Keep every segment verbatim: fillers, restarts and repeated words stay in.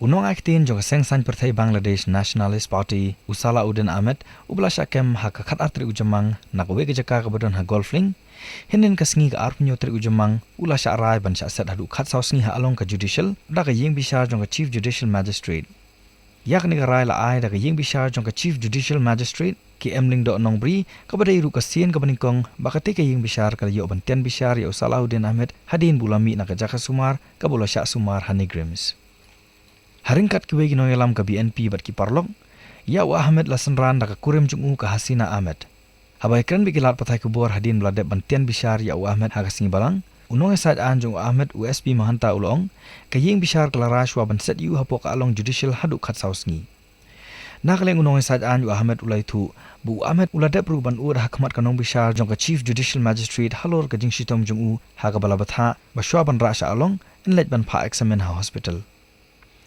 U nongai ktien jong ka seng saiñ pyrthei Bangladesh Nationalist Party, u Salahuddin Ahmed, uba la shah kem ha ka khatar tarik u Jymmang na kawei ka jaka kaba don ha Golf Link, hynnin ka sngi ka arphew hynñiew tarik u Jymmang, u la shah rai ban shah set haduh khatsaw sngi ha along ka judicial da ka ïing bishar jong ka Chief Judicial Magistrate. Ïa kane ka rai la ai da ka ïing bishar jong ka Chief Judicial Magistrate, ka Emlingdoh Nongbri, kaba dei ruh ka sien kaba nyngkong ba katei ka ïing bishar ka la ïoh ban tian bishar ïa u Salahuddin Ahmed hadien ba u la mih na ka jaka sumar kaba u la shah sumar ha NEIGRIHMS. Ha ryngkat kiwei ki nongïalam ka B N P bad ki paralok, ïa u Ahmed la synran da ka kurim jong u ka Hasina Ahmed. Haba ïakren bad ki lad pathai khubor hadien ba la dep ban tian bishar ïa u Ahmed ha ka sngi balang, u nongïasaid aiñ jong u Ahmed, u S P Mahanta, u la ong, ka ïing bishar ka la rai shuwa ban set ïa u hapoh ka along judicial haduh khatsaw sngi. Na ka liang u nongïasaid aiñ u Ahmed u la ïathuh ba u Ahmed u la dep ruh ban ud ha khmat ka nongbishar jong ka Chief Judicial Magistrate halor ka jingshitom jong u, ha kaba la bthah ba shuwa ban rah sha along, yn leit ban phah eksamin ha hospital.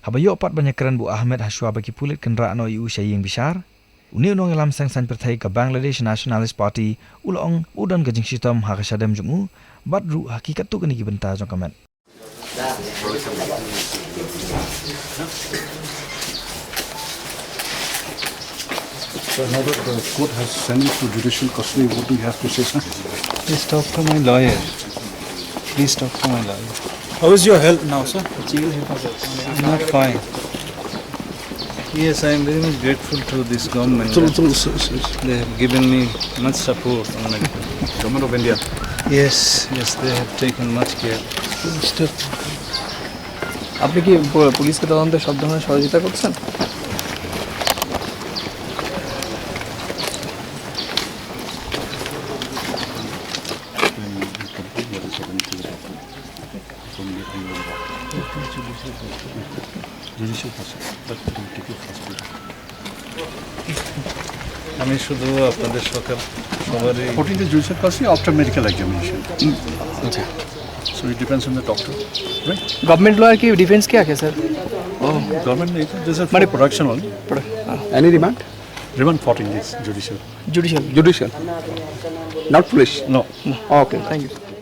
Haba ïoh pat ban ïakren bad u Ahmed ha shuwa ba ki pulit kin rah noh ïa u sha ïing bishar, une u nongïalam seng saiñ pyrthei ka Bangladesh Nationalist Party u la ong u don ka jingshitom ha ka shadem jong u, bad ruh ha ki katto katne ki bynta jong ka met. So now that the court has sent you to judicial custody, what do you have to say, sir? Please talk to my lawyer. Please talk to my lawyer. How is your health now, sir? Jail hai, sir. I'm not fine. Yes, I am very much grateful to this government. Chalo, chalo, sir, sir. They have given me much support on my Government of India. Yes, yes, they have taken much care. Step. আপনি কি প-, পুলিশকে তদন্তে সব ধরনের সহযোগিতা করছেন? Judicial custody. আমি শুধু আপনাদের সকাল সবারই Put into judicial custody after medical examination. Okay. So it depends on the doctor, right? गवर्नमेंट लॉयर की डिफेंस क्या है, सर? Oh, government नहीं, this is for মানে protection only. Any remand? Remand fourteen days, judicial. Judicial. Judicial. Not police. No. Okay. Thank you.